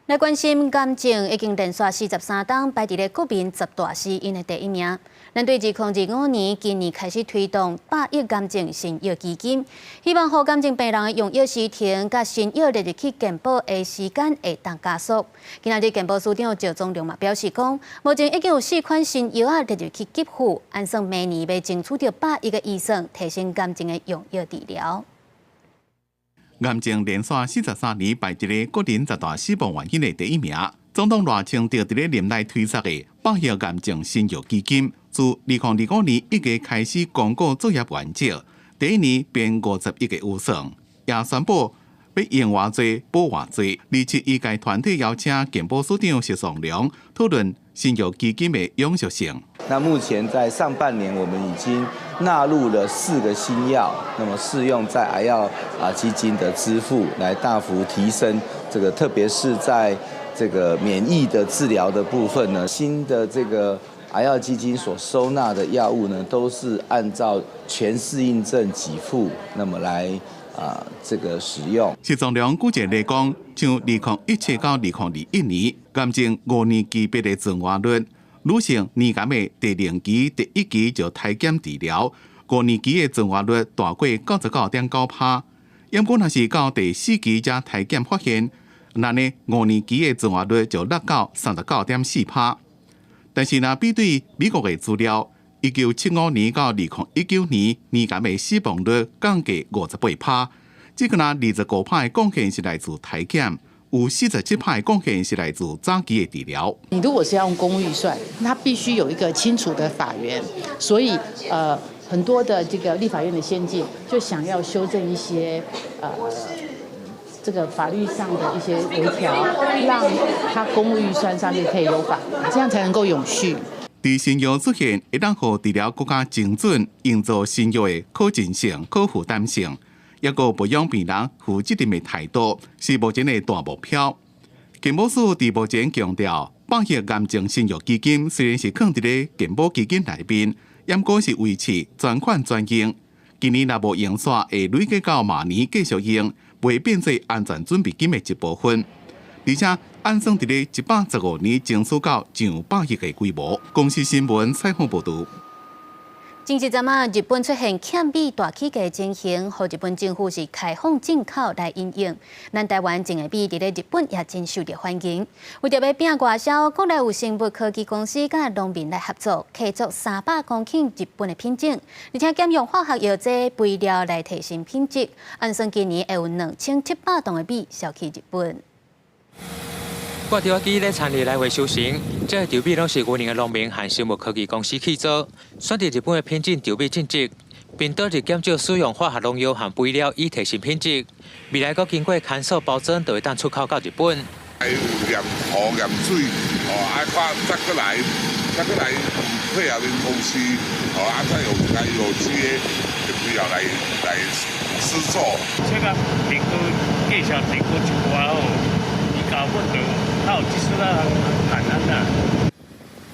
來關心癌症已經連續43冬排佇咧國民十大死因的第一名。咱對2025年今年開始推動百億癌症新藥基金，希望予癌症病人的用藥時程佮新藥列入去健保的時間會當加速。今仔日健保署長趙宗龍嘛表示講，目前已經有四款新藥仔列入去給付，按算明年欲爭取著百億的預算，提升癌症的用藥治療。癌症連續43年排佇咧國人十大死亡原因的第一名。總統賴清德佇咧任內推出的百億癌症新藥基金，自2025年1月開始公告作業原則，第一年編50億的預算，也宣布欲欲用偌濟補偌濟。而且醫界團體邀請健保署長謝松良討論新藥基金的永續性。那目前在上半年，我們已經納入了4個新藥，那麼適用在癌藥基金的支付，來大幅提升這個，特別是在這個免疫的治療的部分呢，新的這個癌藥基金所收納的藥物呢，都是按照全適應症給付，那麼來這個使用。謝宗良舉一個例講，像2017到2021年，癌症5年期別的存活率，女性乳癌的第零期、第一期就篩檢治療，5年期的存活率大過99.9%。毋過若是到第四期才篩檢發現，那呢5年期的存活率就落到39.4%。但是若比對美國的資料，1975年到2019年，乳癌的死亡率降低58%，這個若25%的貢獻是來自篩檢，有47%的貢獻是來自早期的治療。你如果是要用公預算，那必須有一個清楚的法源，所以很多的這個立法院的先進就想要修正一些這個法律上的一些微調，讓它公務預算上面可以有法，這樣才能夠永續。佇新藥出現，會當予治療閣較精準，營造新藥的可進性、可負擔性，抑閣袂讓病人負責任的態度，是目前的大目標。健保署佇目前強調，100億癌症新藥基金雖然是囥佇咧健保基金內面，毋過是維持專款專用。今年若無用煞，會累計到明年繼續用，袂變做安全準備金的一部分。而且按算佇咧115年爭取到上百億的規模。公視新聞採訪報導。前一陣仔，日本出現欠米大起價情形，予日本政府是開放進口來因應。咱台灣種的米佇咧日本也真受著歡迎。為著欲拼外銷，國內有生物科技公司佮農民來合作，契作300公頃日本的品種，而且減用化學藥劑肥料來提升品質。按算今年會有2700噸的米銷去日本。掛吊機咧田裡來回收成，這个稻米攏是雲林的農民和生物科技公司契作，選擇日本的品種稻米種植，並導入減少使用化學農藥和肥料以提升品質。未來閣經過牽手包裝，就會當出口到日本。有驗土驗水，哦，啊看再閣來，再閣來配合𪜶公司，哦，啊再用一個有機的肥料來來施作。這個提高介紹提高一寡哦，伊教阮就較有技術啦，簡單啦。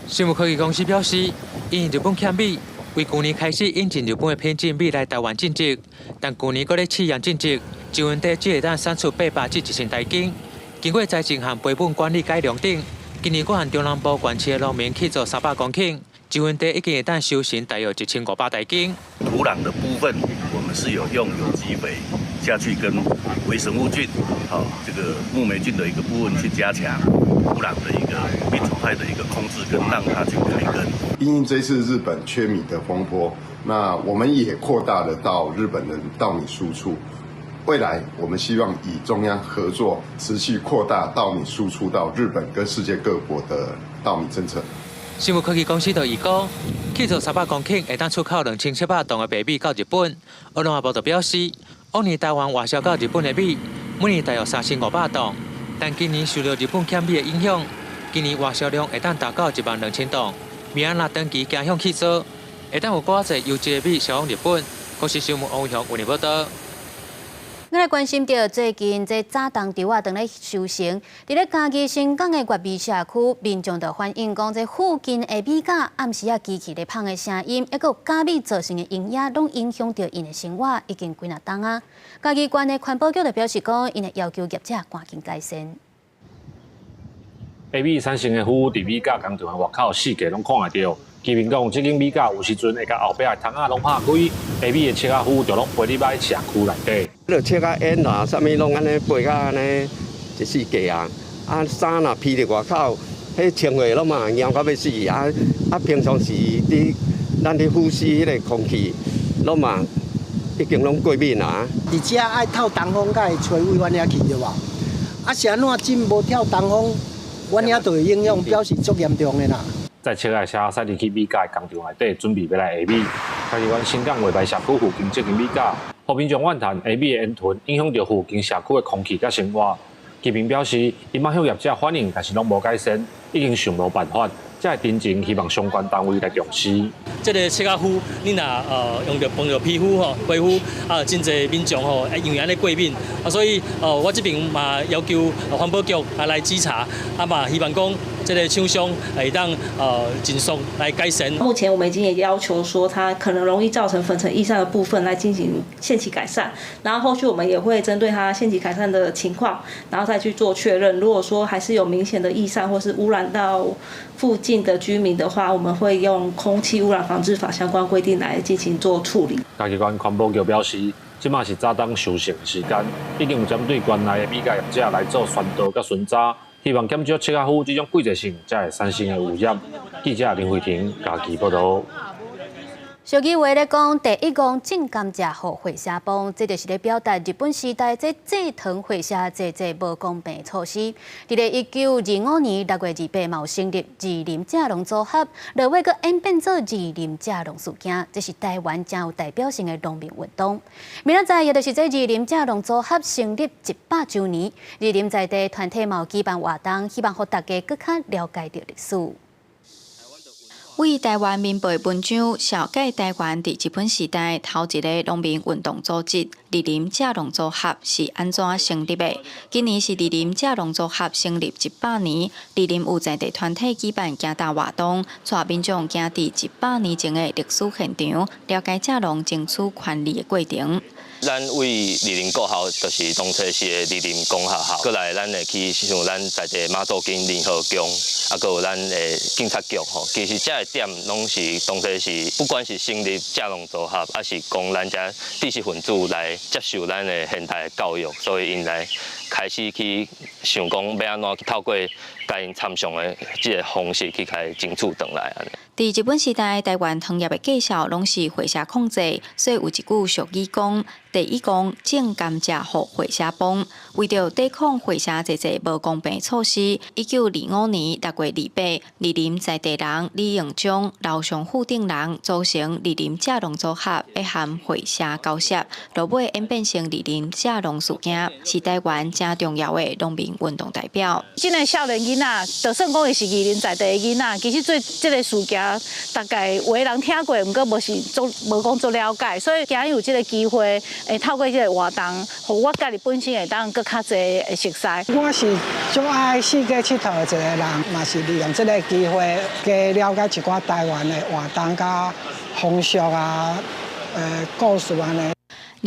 生物科技公司表示，因日本欠米，為舊年開始引進日本的品種米來台灣種植，但舊年閣咧試驗種植，一分地只會當產出800至1000台斤。經過栽種和培本管理改良等，今年閣和中南部縣市的農民契作300公頃，一分地已經會當收成大約1500台斤。土壤的部分，我們是有用有機肥下去跟微生物菌，好，這個木霉菌的一個部分去加強土壤的一個病蟲害的一個控制，跟讓它去開根。因應這次日本缺米的風波，那我們也擴大了到日本的稻米輸出。未來我們希望與中央合作，持續擴大稻米輸出到日本跟世界各國的稻米政策。生物科技公司就預估，契作300公頃會當出口2700噸的白米到日本。而農業部就表示，往年台灣外銷到日本的米，每年大約3500噸，但今年受著日本欠米的影響，今年外銷量會當達到12000噸。明仔若長期走向契作，會當有閣較濟優質的米銷往日本。公視新聞王雄為你報導。咱來關心著最近這早冬稻仔當咧收成，佇咧嘉義伸港的月美社區，民眾就反映講，這附近的米甲暗時仔機器咧蜂的聲音，抑閣有莢米造成的油煙，攏影響著𪜶的生活，已經幾若冬啊。嘉義縣的環保局就表示講，𪜶會要求業者趕緊改善。白米產生的灰佇米甲工廠的外口四界攏看會著。居民講，這間米甲有時陣會共後壁的窗仔攏拍開，白米的粟仔灰就攏飛入來社區內底。彼个粟仔煙啊，啥物攏按呢飛甲按呢一四界啊！啊，衫若披佇外口，彼穿過攏嘛枵到欲死啊！啊，平常時佇咱佇呼吸彼个空氣，攏嘛已經攏過敏啊！佇遮愛透東風才會吹往阮遐去對無？啊，是按怎真無透東風，阮遐就會影響，表示足嚴重的啦。載粟仔車駛入去米甲的工廠內底，準備欲來下米。嘉義縣伸港月眉社區附近這間米甲，予民眾怨嘆下米的煙塵影響著附近社區的空氣佮生活。居民表示，𪜶捌向業者反映，但是攏無改善，已經想無辦法，才會陳情，希望相關單位來重視。這个切仔麩，你若用著碰著皮膚吼，皮膚啊，真濟民眾吼，因為按呢過敏啊，所以我這邊嘛要求環保局啊來稽查，啊嘛希望講這个廠商會當盡速來改善。目前我們已經也要求說，它可能容易造成粉塵逸散的部分來進行限期改善，然後後續我們也會針對它限期改善的情況，然後再去做確認。如果說還是有明顯的逸散或是污染到附近的居民的話，我們會用空氣污染防治法相關規定來進行做處理。嘉義縣環保局表示，這馬是早冬收成的時間，已經有針對縣內的米業業者來做宣導佮巡查，希望減少切仔麩這種季節性才會產生的污染。記者林慧婷嘉義報導。俗語話咧講，第一戇種甘蔗予血社幫，這就是咧表達日本時代這製糖血社濟濟無公平措施。佇咧1925年6月28嘛有成立二林蔗農組合，落尾閣演變做二林蔗農事件，這是台灣誠有代表性的農民運動。明仔載也就是這二林蔗農組合成立100週年，二林在地團體嘛有舉辦活動，希望予大家閣較了解著歷史。為台灣民報文章，紹介台灣佇日本時代頭一個農民運動組織二林蔗農組合是按怎成立的。今年是二林蔗農組合成立100年，二林有在地團體舉辦行大活動，帶民眾行佇100年前的歷史現場，了解蔗農爭取權利的過程。咱為二林國校，就是當初時的二林公學校，過來咱會去像咱在地媽祖宮仁和宮，啊，閣有咱的警察局吼。其實這个點攏是當初是，不管是成立蔗農組合，抑是講咱遮知識分子來接受咱的現代的教育，所以𪜶來開始去想講欲按怎透過共𪜶參詳的這个方式去共伊爭取轉來按呢。佇日本時代，台灣糖業的價數攏是血社控制，所以有一句俗語講：第一戇種甘蔗予血社幫。為著抵抗血社濟濟無公平措施，1925年6月28，二林在地人李應章、劉尚富等人組成二林蔗農組合，欲和血社交涉，落尾演變成二林蔗農事件，是台灣誠重要的農民運動代表。這个少年囡仔，就算講伊是二林在地的囡仔，其實對這个事件，大概有的人聽過，毋過無是足無講足了解，所以今日有這个機會，會透過這个活動，予我家己本身會當閣較濟會熟似。我是足愛四界𨑨迌的一個人，嘛是利用這个機會，加了解一寡台灣的活動佮風俗啊，故事按呢。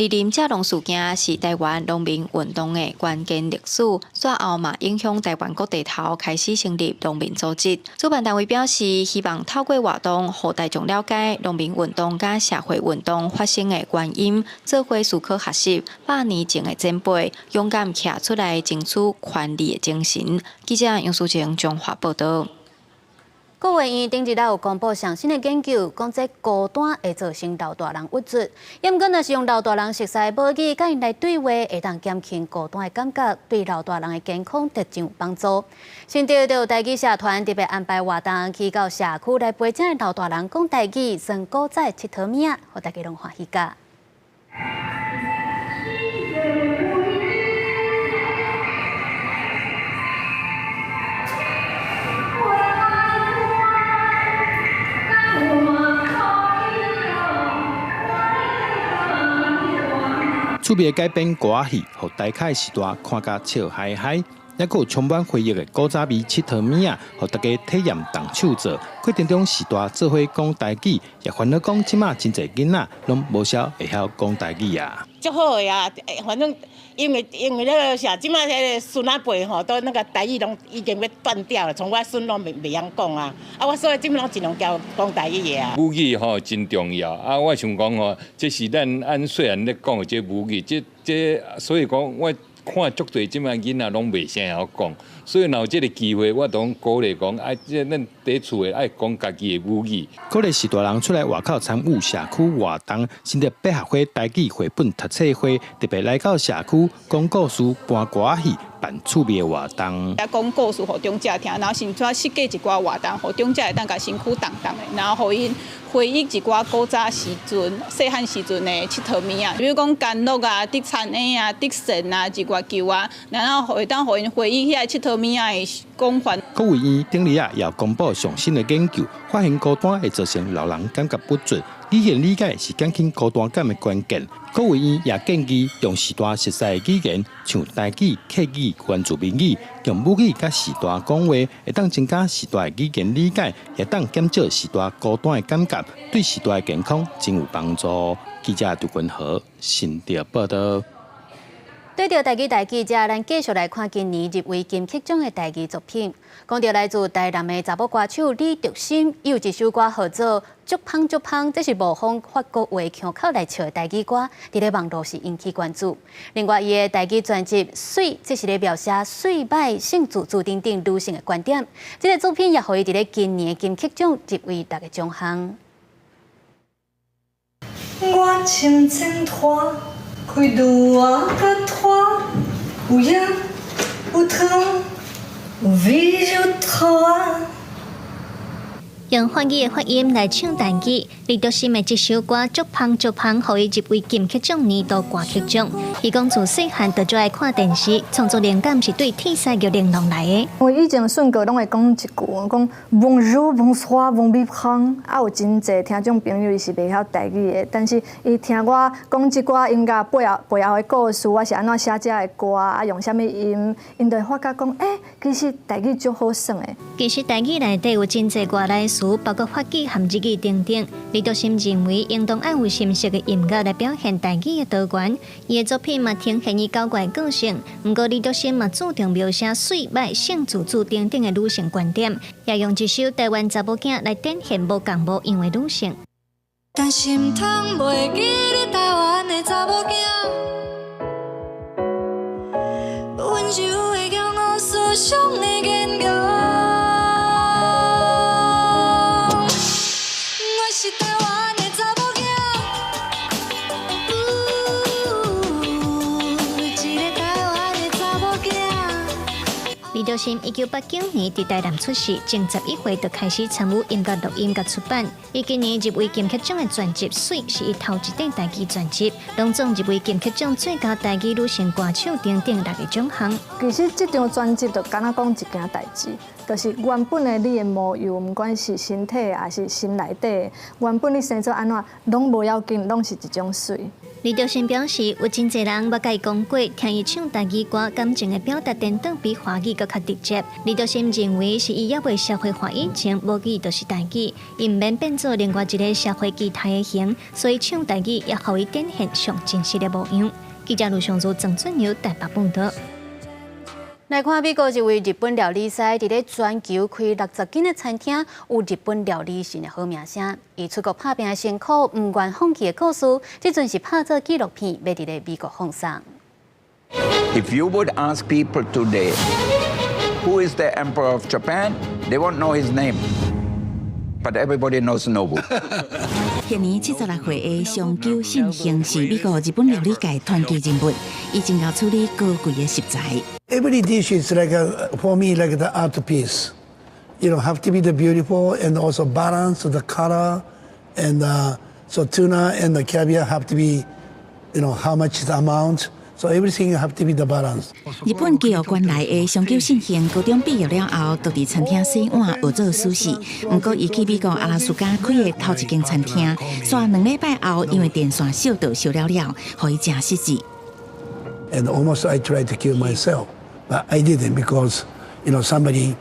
二林蔗農事件是台灣農民運動的關鍵歷史，煞後嘛影響台灣各地頭開始成立農民組織。主辦單位表示，希望透過活動，予大眾了解農民運動佮社會運動發生的原因，做伙思考學習百年前的前輩勇敢徛出來爭取權利的精神。記者楊淑晴彰化報導。國衛院頂日仔有公布上新的研究，講這孤單會造成老大人鬱卒。毋過若是用老大人熟似的母語佮𪜶來對話，會當減輕孤單的感覺，對老大人的健康特真有幫助。新竹就有台語社團特別安排活動，去到社區來陪這老大人講台語，耍古早的𨑨迌物仔，予大家攏歡喜甲。趣味改編歌仔戲，予台客時代看甲笑嗨嗨，抑閣有充滿回憶的古早味𨑨迌物仔，予大家體驗動手做。過程中序大做伙講台語，也煩惱講這馬真濟囡仔攏無啥會曉講台語啊。足好的啊，反正因為那個啥，這馬彼个孫仔輩吼，都那個台語攏已經欲斷掉了，從我孫攏袂曉講啊。啊，我所以這馬攏盡量教講台語的啊。母語吼真重要啊！我想講吼，這是咱按細漢咧講的這母語，這所以講我看足濟這馬囡仔攏袂啥曉講，所以若有這个機會，我都鼓勵講，啊，這咱佇厝的愛講家己的母語。鼓勵序大人出來外口參與社區活動，新竹百合花台語繪本讀冊會特別來到社區講故事、搬歌仔戲，辦趣味的活動。講故事予長者聽，然後甚至設計一寡活動，予長者會當共身軀動動的，然後予𪜶回憶一寡古早時陣、細漢時陣的𨑨迌物仔，比如講干樂啊、竹田鞋啊、竹扇啊、日月球啊，然後會當予𪜶回憶遐𨑨迌物仔的廣泛。國衛院頂日啊，也公布上新的研究，發現孤單會造成老人感覺不足，語言理解是減輕孤單感的關鍵。國衛院也建議用序大熟似的語言，像台語、客語、原住民語，用母語佮序大講話，會當增加序大的語言理解，會當減少序大孤單的感覺，對序大的健康真有幫助。記者杜君和新竹報道。對著台語台記者，咱繼續來看今年入圍金曲獎的台語作品。講著來自台南的查某歌手李卓心，伊有一首歌號做《足芳足芳》，這是模仿法國話腔口來唱的台語歌，佇咧網路是引起關注。另外，伊的台語專輯《媠》，這是咧描寫媠歹性自主等等女性的觀點。這個作品也予伊佇咧今年的金曲獎入圍六個獎項。我深情拖開女仔甲拖，有影有糖，有味有頭啊。用法語的發音來唱台語，李卓心的這首歌《足芳足芳》予伊入圍金曲獎年度歌曲獎。伊講自細漢就最愛看電視，創作靈感是對鐵西玉玲瓏來的。我以前順歌攏會講一句，講 Bonjour bonsoir bon 芳，啊有真濟聽眾朋友伊是袂曉台語的，但是伊聽我講這寡音樂背後背後的故事，我是按怎寫這个歌，啊用啥物音，𪜶就會發覺講，欸，其實台語足好耍的。其實台語內底有真濟外來詞，包括法語和日語等等。李卓心認為，應當愛有深色的音樂來表現台語的多元。伊的作品嘛呈現伊古怪個性，毋過李卓心嘛注重描寫媠歹、性自主等等的女性觀點，也用一首台灣查某囝來展現無仝無樣的女性。但心通袂記得台灣的查某囝，溫柔的驕傲，思想的堅強。我是台灣的查某囝，一个台灣的查某囝。李卓心1989年佇台南出世，前11歲就開始參與音樂錄音佮出版。伊今年入圍金曲獎的專輯《媠》是伊頭一張台語專輯，攏總入圍金曲獎最佳台語女性歌手等等六個獎項。其實這張專輯就敢若講一件代誌，就是原本的你的模樣，毋管是身體抑是心內底，原本你生做按怎，攏無要緊，攏是一種媠。李卓心表示，有真濟人捌共伊講過，聽伊唱台語歌，感情的表達顛倒比華語閣較直接。李卓心認為是伊猶未社會化以前，母語就是台語，伊毋免變做另外一個社會期待的形，所以唱台語也予伊展現上真實的模樣。記者盧尚如、鄭俊友台北報道。來看美國一位日本料理師，佇咧全球開60間的餐廳，有日本料理神的好名聲。伊出國拍拚的辛苦，毋願放棄的故事，這陣是拍做紀錄片，欲佇咧美國放送。 If you would ask people today, who is the emperor of Japan, they won't know his name. But everybody knows Nobu. 現年76歲的松久信興是美國日本料理界傳奇人物，伊真𠢕處理高貴的食材。 Every dish is like a, for me like the art piece. Have to be the beautiful and also balance the color, and so tuna and the caviar have to be, how much the amount. So everything have to be the balance. 日本崎玉縣來的松久信興，高中畢業了後，就佇餐廳洗碗學做壽司。毋過，伊去美國阿拉斯加開的頭一間餐廳，煞2禮拜後，因為電線燒著燒了了，予伊誠失志。 And almost I tried to kill myself, but I didn't because, somebody,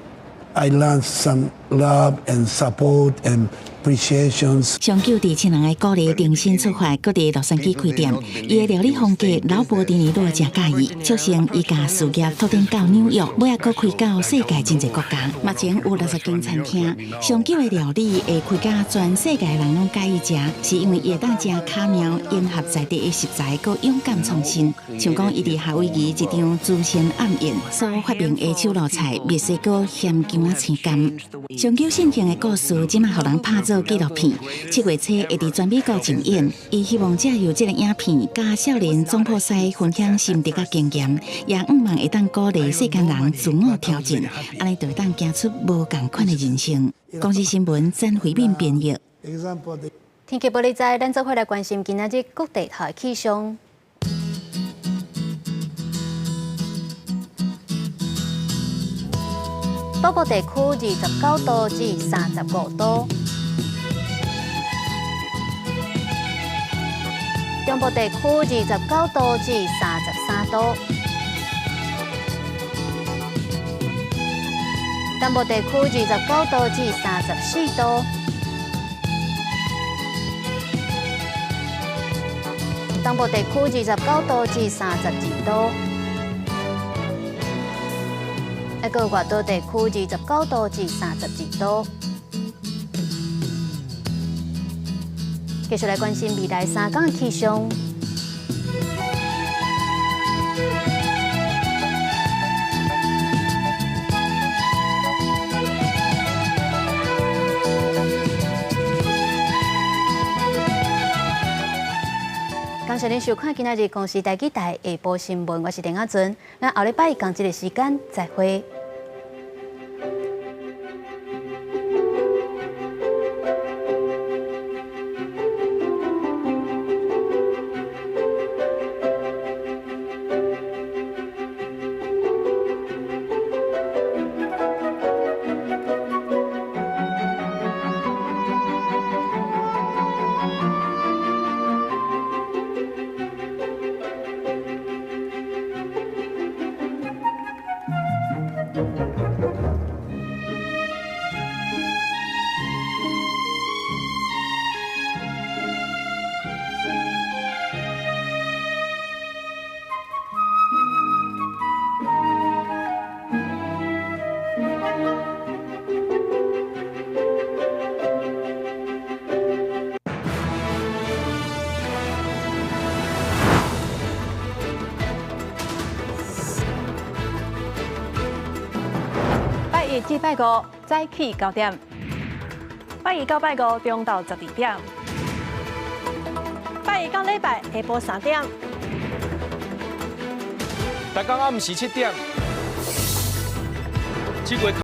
I learned some love and support and appreciations. 松久佇親人的鼓勵重新出發，閣佇洛杉磯開店。伊的料理風格，老婆丁尼洛誠佮意，促成伊共事業拓展到紐約，尾仔閣開到世界真濟國家。目前有60間餐廳，松久的料理會開甲全世界人攏佮意食，是因為伊會當誠巧妙融合在地的食材，閣勇敢創新。像講伊佇夏威夷一場慈善暗宴所發明的手路菜，墨西哥鹹薑仔青柑。松久信興的故事，這馬予人拍做做紀錄片，7月初會佇全美國上映。伊希望藉由這个影片，佮少年總鋪師分享心得佮經驗，也向望會當鼓勵世間人自我挑戰，按呢就會當行出無仝款的人生。公視新聞曾慧敏編譯。天氣報你知，咱做伙來關心今仔日各地頭的氣象。北部地區29度至35度，中部地區29度至33度，南部地區29度至34度，東部地區29度至32度。一個外島地區29度至32度。繼續來關心未來三天的氣象。感謝您收看今仔日公視台語台下晡新聞，我是陳阿尊。咱後禮拜仝這个時間再會。拜一至拜五早起9點，拜二到拜五中晝12點，拜一到禮拜下晡3點，逐工暗時7點，7月。